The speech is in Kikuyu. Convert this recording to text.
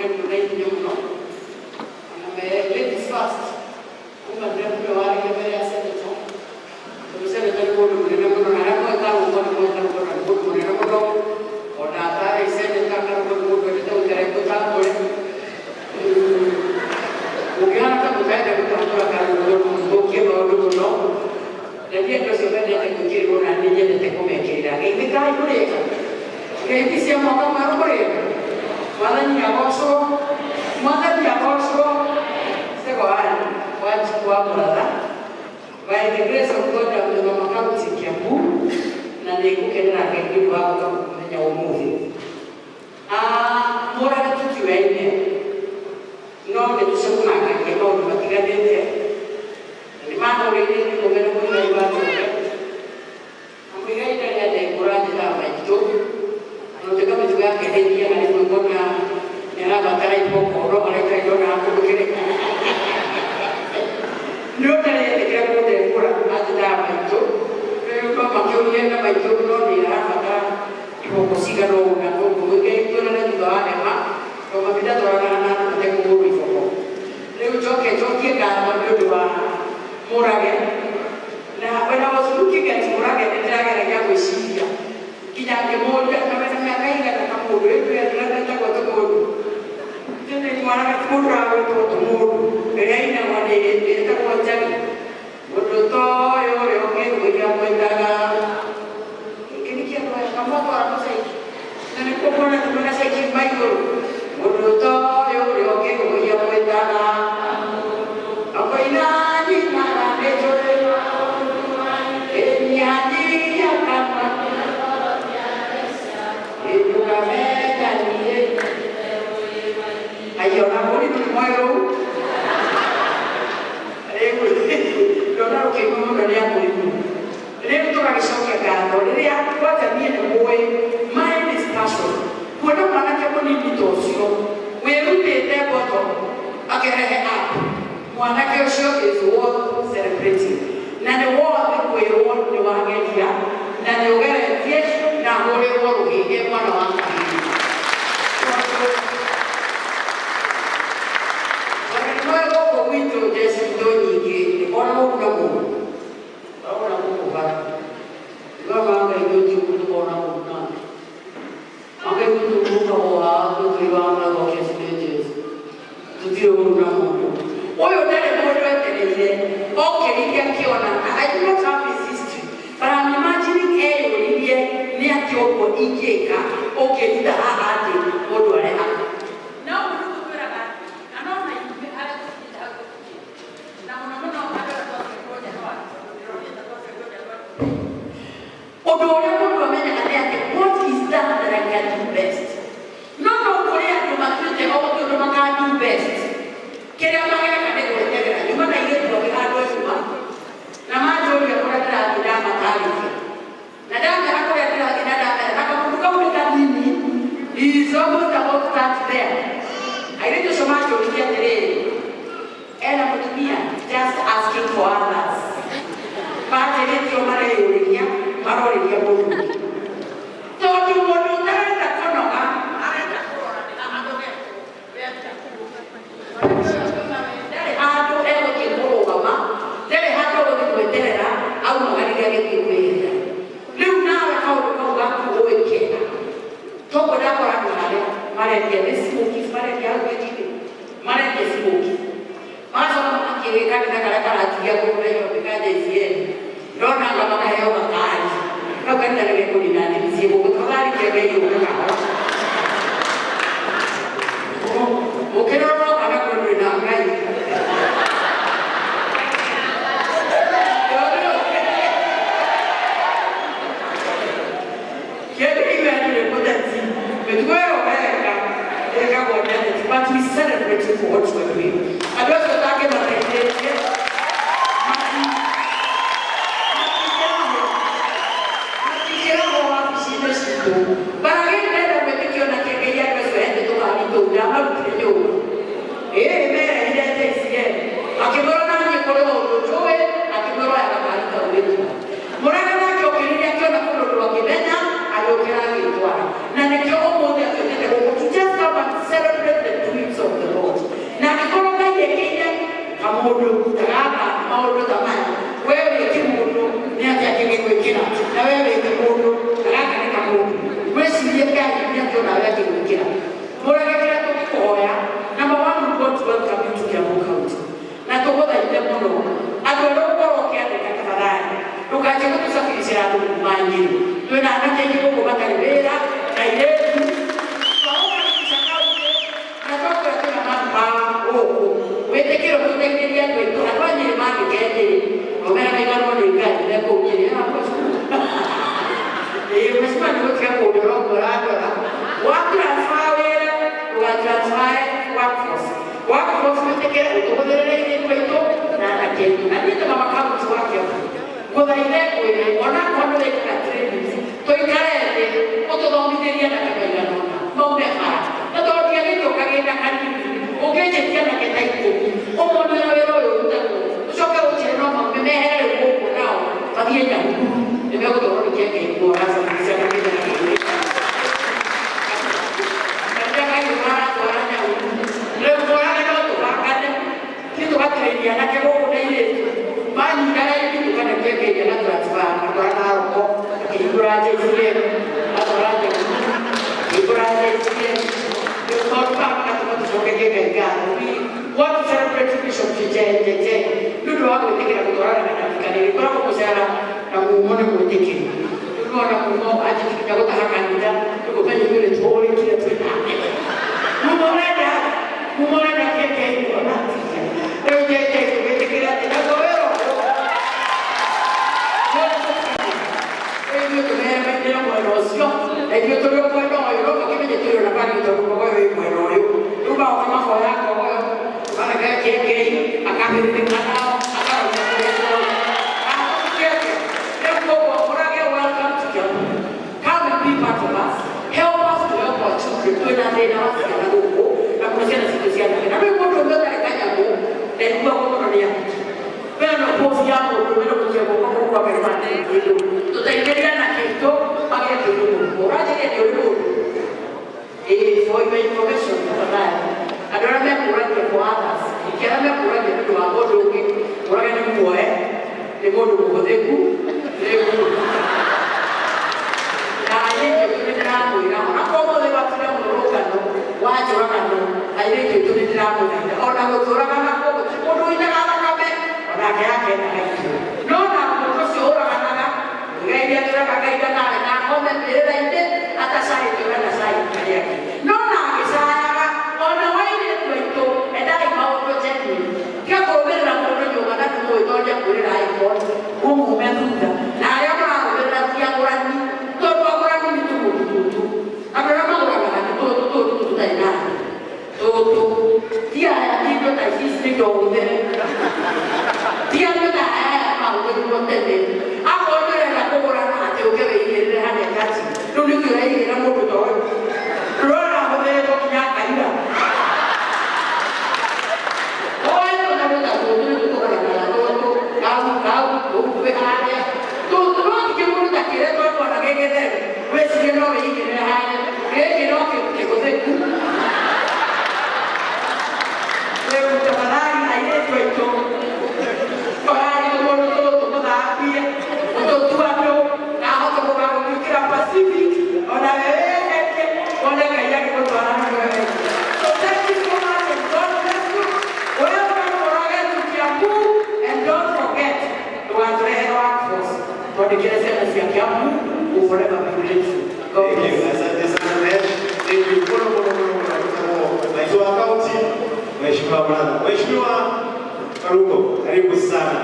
magerio na ihenya mũno ona me ladies first kuma ndĩra warĩire mbere ya senator tondũ senator nĩ mũndũ mũnene mũno na arĩa moĩ Karũngo nĩ moĩ Karũngo na nĩ mũndũ mũnene mũno ona atarĩ senator Karũngo nĩ mũndũ wendete gũikara mũtambũre ũngĩhana ta mũtarenda gũtambũra Karũngo mũthũkie maũndũ mũno na niĩ andũ acio mendete gwĩkĩrĩrwo na niĩ nyendete kũmekĩrĩra geithĩkai mũrĩega ngeithi cia mwaka mwerũ mũrĩega mwathani agocwo mwathani agocwo Sego Ann Wanjiku wa Mũratha by the grace of God I'm the mama county Kiambu na nĩ ngũkenera Ngai nĩ ũndũ wa gũka mũthenya wa ũmũthĩ. Mũraga tũtiũyaine no nĩ tũcemanagia maũndũ matiganĩte na nĩ mahũrĩire thimũ mena Mũigai wa Njũgĩ na Mũigai ndarĩ andengũra njĩtaga maitũ na gũtuĩka mĩtugo yake ndĩthiaga rĩmwe ngona nĩ arabatara iboko no araikara ndonaga kũndũ kĩrĩkũ no ndarĩ etĩkĩra kũndengũra anjĩtaga maitũ rĩu no makĩũrie na maitũ no nĩ arabatara iboko cigana ũna koguo Mũigai tuonane thutha wa hema tondũ mahinda twaranaga na andũ matekũgũrwo iboko rĩu njoke njokie ngatho nĩ ũndũ wa Mũrage na when I was looking at Mũrage nĩ ndĩrageragia gwĩciria nginya ngĩmũria na wena mĩaka ĩigana kamũndũ rĩu ndĩretagwo tũmũndũ tene mwana ti mũndũ ũragwĩtwo tũmũndũ ĩrĩa inagwo nĩ ĩtagwo njagi mũndũ ta ũyũ ũrĩa ũngĩngũiria mwĩtaga gĩkĩ nĩ kĩndũ aya kamwatwara mũcaiki na nĩkuo kuona tũmwĩna caiki ma igũrũ mũndũ ta ũyũ ũrĩa ũngĩngũiria mwĩtaga akoina nyinaga nĩ njũĩ ĩnyihanyiha kanua ĩndũkamekanie aiona mbũri nĩ mwerũ rĩu ndona rũkĩigua mũno nĩ akũrimũ rĩu tũgagĩcokia ngatho rĩrĩa kwanja niĩ nĩ mũĩ mine is passion kuona mwanake mũnini ta ũcio wĩrutĩte mboto akerehe app mwanake ũcio is worth celebrating na nĩ worth kwĩrwo nĩ wageria na nĩ ũgeretie na hũrĩrwo rũhĩge mwana wa kahĩĩ tondũ nĩ moĩ gũkũ gwitũ njeci citũ nyingĩ nĩ kona mũndũ na mũndũ ũrona gũkũ bara igamba Ngai gwitũ tũkona mũndũ nake Ngai gwitũ tũkagwo haha tũtũigaga mĩrango stages tũtirĩ ũru na mũndũ ũyũ ndarĩ mũndũ etereire okĩrire akĩona I do not have his history but I'm imagining eyũririe nĩ atĩ ũguo ingĩka ũkĩruta haha atĩ mũndũ areha No mũndũ gũtwĩraga atĩ na no na ithuĩ arĩa tũkinyĩte hau tũkinyĩte na mũno mũno andũ arĩa twaciarirwo Januari tondũ ndĩronire ta twaciarirwo Januari ũndũ ũrĩa mũndũ amenyaga nĩ atĩ what is that that I can do best no no kũrĩ andũ matuĩte o gũtirĩ ũndũ maka do best kĩrĩa mageka nĩ gweterera nyuma na airĩtu angĩ handũ nyuma na manjũria kũrĩa ndĩrathiĩ ndamatarĩria na ndamera kũrĩa ndĩrathiĩ na ndamera na kamũndũ kau nĩ kanini he is almost about that there airĩtu acio manjũririe atĩrĩrĩ ena mũtumia just asking for others manjĩrĩtio mareyũrĩria marorĩria mũndũ ũngĩ tondũ mũndũ ũtarenda kũnoga arenda kũrora nĩ ha anogetwo we ndarĩ handũ egũthiĩ kũrũgama ndarĩ handũ egũthiĩ gweterera aumagarire agĩthiĩ kwĩhĩra rĩu nawe kaũndũ kau gaku ũĩke toguo ndakora andũ harĩa marendia nĩ smokies marendia hau gĩtĩ marendia smokies magacoka magakĩgĩ kanitha karĩa karatigia kũu Nairobi ka JCM ndona anga makaheo makari kau kanitha nĩ gekũnina nĩmĩ ciĩ gũkũ tafadhali kĩengei ũke kahora mũkĩrorwo kana kũndũ na Ngai mĩtugo ĩyo weka ĩkagwo nĩ ateti but we celebrate you for what you are doing andũ acio ũtangĩmateithĩtie matingĩrahwo wabici-inĩ citũ baragĩ ndenda gwĩtĩkio na kĩengei andũ acio ethĩ tũkari tũu ndamarutire nyũmba ĩĩ merehire JCM akĩmwĩra na niĩ kũrĩ ũndũ njũĩ akĩmwĩra oya gakari kau wĩtware Mũraga nake okĩrire akĩona kũndũ ndwakĩmenya agĩũkĩra agĩtwara na nĩkĩo ũmũthĩ atwĩtĩte gũkũ to just come and celebrate the two Kamundu gaka maundu ta maya we wĩ kĩmũndũ nĩ atĩa kĩngĩgwĩkĩra na we wĩ kĩmũndũ gaka nĩ kamũndũ wĩcirie Ngai nĩ atĩa onawe angĩgwĩkĩra mũrage kĩrĩa tũngĩkũhoya. Number one, we want to welcome you to Kiambu County na tũgũthaithe mũno andũ arĩa ũgũkorwo ũkĩandĩka tafadhali ndũkanjie gũtũcabiricĩra andũ kuma Nyĩrĩ twĩna anake aingĩ gũkũ matarĩ wĩra na airĩtu twaũkaribisha kaunti na twakwĩra twĩna manpower gũkũ wĩtĩkĩre tũteithĩrie andũ aitũ andũ a Nyĩrĩ mandĩke Nyĩrĩ nomera maiganwo nĩ Ngai me kũu Nyĩrĩ ĩĩ mheshimiwa nĩ gũtiga kũndora ũguo ũrandora wa transfer wĩra ũgatransfer workforce workforce wĩtĩkĩre ũtũhũthĩrĩre airĩtu aitũ na anake aitũ na niĩ ta mama kaunti wa Kiambu ngũthaithe ngwĩre onakorwo nĩ wĩkaga trainings tũikare thĩ ũtũthomithĩrie anake maigana ũna maume bara na tondũ ndiagĩte ũkagĩnda kanini ũngĩnjĩtia anake ta 10 ũmonie na wĩra ũyũ ũrutagwo ũcoke ũnjĩre no maume mehere rĩu gũkũ nao mathiĩ Nyahururu nĩ megũtwarwo nĩ kĩengei ũracabithia na kĩndũ na kĩndũ rĩu twarage no tũbangane ti tũgatĩrĩria anake gũkũ na airĩtu manyitana ithuĩ tũkane kĩengei na transfer atwara Naroko akĩhingũra JCM atwara Nyahururu akĩhingũra JCM rĩu maũndũ maya magatũma tũcokerie Ngai ngatho. We want to celebrate Bishop Jeje nĩ ũndũ wa gwĩtĩkĩra gũtwarana na kanitha ĩkoragwo mũcara na mumo nĩ mwĩtĩkĩri rĩu ona mumo anjĩtĩkĩria gũtaha kanitha nĩgũmenya ithuĩ nĩ tũũrĩkire twĩ nake mumo ũrenda mumo ũrenda kĩengei ona rĩu Jeje tũgĩtĩkĩra atĩ naguo wĩra ũyũ ithuĩ tũmemenyere mwena ũcio na ithuĩ tũrĩ o mwena ũyũ no makĩmenye tũrĩ ona bari tondũ Kogoyo wĩ mwena ũyũ rĩu magoka mahoya Kogoyo mareka kĩengei akahĩrĩrĩka nao akaroria kũrĩa kĩengei rĩu koguo mũrage welcome to Kiambu. Come and be part of us. Help us to help our children. Twĩna thĩna wa ciana gũkũ na mũno ciana citũ cia anake na rĩu mũndũ ũmwe ũtarĩ kanyamũ ndaiguagwo mũno nĩ ahiki wena post ya mũndũ wena kũnyia guoko gũkũ akaima kĩndũ tũteithĩrĩrie anake aitũ magĩe kĩndũ mũhuko ũranjĩria nĩ ũrĩ mũndũ ĩĩ for your information tafadhali andũ arĩa mekũragia for others ningĩ arĩa mekũragia nĩ ũndũ wa mũndũ ũngĩ ũrage nĩ muoe nĩ mũndũ mũhũthĩku nĩ mũndũ na airĩtu aitũ nĩ ndĩramwĩra onakorwo ũmũthĩ gwatinda mũrũrũngano wa njũragano airĩtu aitũ nĩ ndĩramũthaitha ona gũtũragana kũu gũtirĩ mũndũ ũinaga thakame onake akendaga irio no na mũndũ ũcio ũraganaga Ngai nĩatũraga Ngai ndakawe na akome mbĩrĩra-inĩ atacaĩte ũrĩa ndacai arĩa angĩ no na agĩcayaga ona wairĩtu aitũ endai maũndũ genuine tiga kũrũmĩrĩra mũndũ nyũmba na ndũmũĩ tondũ nĩakwĩrĩra iPhone ũmume thutha na arĩa mararũmĩrĩra ti agũrani tondũ agũrani nĩ tũmũndũ tũtũ andũ arĩa magũranaga nĩ tũtũ tũtũ tũtarĩ na tũtũ ti aya indo ta ici nĩ ndũhũthĩre ti andũ ta aya mahũthĩrirwo tene akorwo ndũrenda kũgũrana atĩ ũke wĩigĩrĩre harĩa kati rĩu nĩkĩo ũraigĩrĩra mũndũ ta ũyũ ndũrona ahũthĩrĩtwo nginya akaira oe tũnyamũ ta tũtũ nĩ tũtũgũranaga tũtũ kau kau tũu harĩa tũtũ no ti kĩmũndũ ta kĩrĩa twatwara gĩ gĩtheru wĩcirie no wĩigĩrĩre harĩa gĩkĩ no kĩhũthĩku rĩu tafadhali airĩtu aitũ oyai tũmũndũ tũtũ mũthambie mũtũtu andũ ahota gũgagũtwĩkĩra Pacific ona weweherie wone Ngai agĩgũtwara na wewe. So thank you so much and God bless you. Welcome Murage to Kiambu and don't forget ndũgatũrehe workforce twandĩkĩre ciana cia Kiambu will forever be grateful. God Thank you. bless. Asante sana Nash. Thank you. Muno muno muno muno Maitũ wa kaunti, Mheshimiwa brother. Mheshimiwa Karungo, karibu sana.